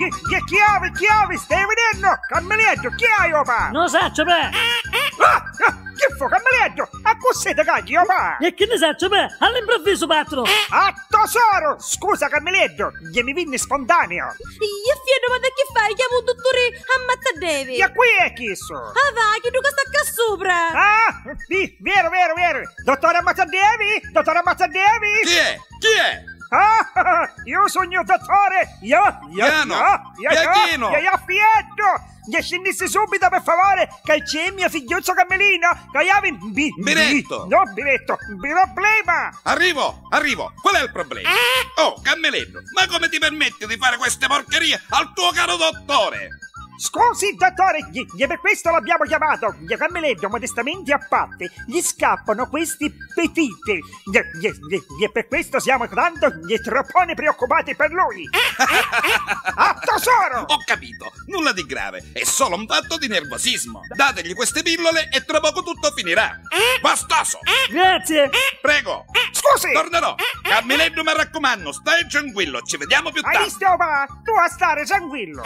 Che chiave, chiave, stai vedendo? Cammeletto, chi hai, opa? Non saccio, beh! Ah, ah, che fu, Cammeletto? A cos'è te cagli, opa? E che ne saccio, beh? All'improvviso partono! Ah, tesoro! Scusa, Cammeletto, gli mi vinne spontaneo. Io fiero, ma da che fai? Chiamo un dottore ammazza devi. E qui è chisso? Ah va, che tu che sta qua sopra. Ah, sì, vero, vero, vero. Dottore Ammazzadevi? Dottore Ammazzadevi? Chi è? Chi è? Ah, io sono il dottore! Io, io, Piano, io, io, Bianchino. io, io, fietto! Gli scendisse subito per favore, che c'è mio figliuzzo Cammelino, che io bi, bi, Biretto. No, biretto, bi problema! Arrivo, arrivo. Qual è il problema? Oh, Cammeletto, ma come ti permetti di fare queste porcherie al tuo caro dottore? Scusi, dottore, gli, gli per questo l'abbiamo chiamato. Gli Cammeletto, modestamente a parte, gli scappano questi petite. Gli, gli, gli, gli per questo siamo tanto gli troppone preoccupati per lui. A tesoro! Ho capito, nulla di grave, è solo un fatto di nervosismo. Dategli queste pillole e tra poco tutto finirà. Bastoso! Grazie! Prego! Scusi! Tornerò! Cammeletto, mi raccomando, stai tranquillo, ci vediamo più Hai tardi. visto, ma tu a stare tranquillo.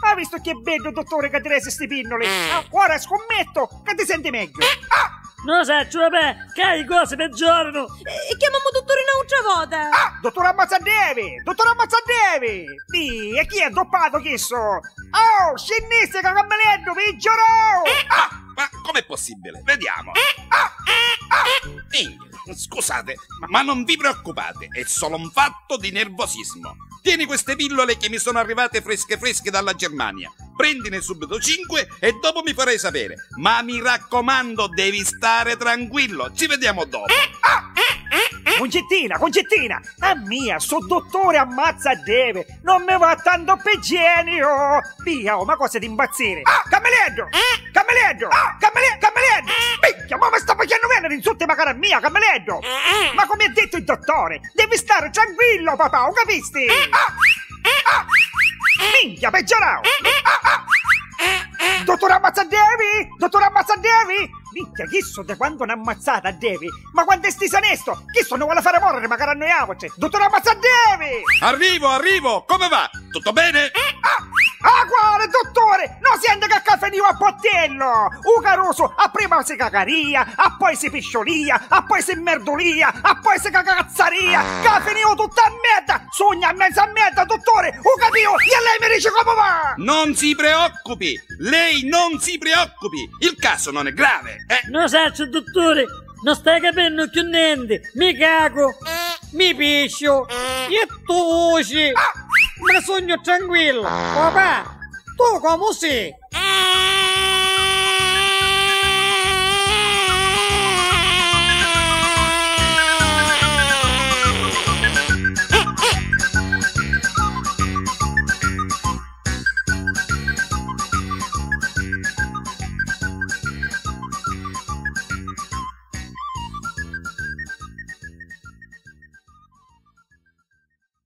Hai visto che bello dottore che ti rese sti pinnoli? Ah, Ora scommetto che ti senti meglio. Ah, Non saccio, vabbè, che le cose peggiorano! E chiamiamo dottore un'altra volta. ah, dottore Ammazzadevi! Dottore Ammazzadevi! Sì, e chi è doppato chisso? Oh, scendisse che cammeletto, peggiorò! Ah, ma com'è possibile? Vediamo. Minchia, Scusate, ma non vi preoccupate, è solo un fatto di nervosismo. Tieni queste pillole che mi sono arrivate fresche fresche dalla Germania. Prendine subito 5 e dopo mi farai sapere. Ma mi raccomando, devi stare tranquillo. Ci vediamo dopo. Concettina, Concettina! A mia, sto dottore ammazza deve! Non mi va tanto per genio! Via, oh, ma cosa di impazzire? Ah, Cammeletto! Cammeletto! Ah, Cammeletto! Cammeletto! Minchia, ma mi sta facendo venere insulti magari a mia, Cammeletto! Ma come ha detto il dottore, devi stare tranquillo, papà, ho capisti? Ah! Ah! Minchia, peggiorò! Ah, ah! Dottore ammazza Devi? Dottore ammazza Devi? Minchia, chissà da quando n'ha ammazzata Devi? Ma quando è stisanesto? Chissà non vuole fare morire, magari annoiamoci! Dottore ammazza Devi! Arrivo, arrivo. Come va? Tutto bene? Ah, ah, guarda, dottore! Non si anda che caffè a bottello! U caruso, a prima si cagaria, a poi si pisciolia, a poi si merdolia, a poi si cagazzaria! Caffè tutta a merda! Sogna a mezza merda, dottore! U capio! E lei mi dice come va! Non si preoccupi. Lei non si preoccupi. Il caso non è grave, eh? Non saccio, dottore, non stai capendo più niente! Mi cago! Mi piscio! E tu usci! Ma sogno tranquillo! Papà, tu come sei?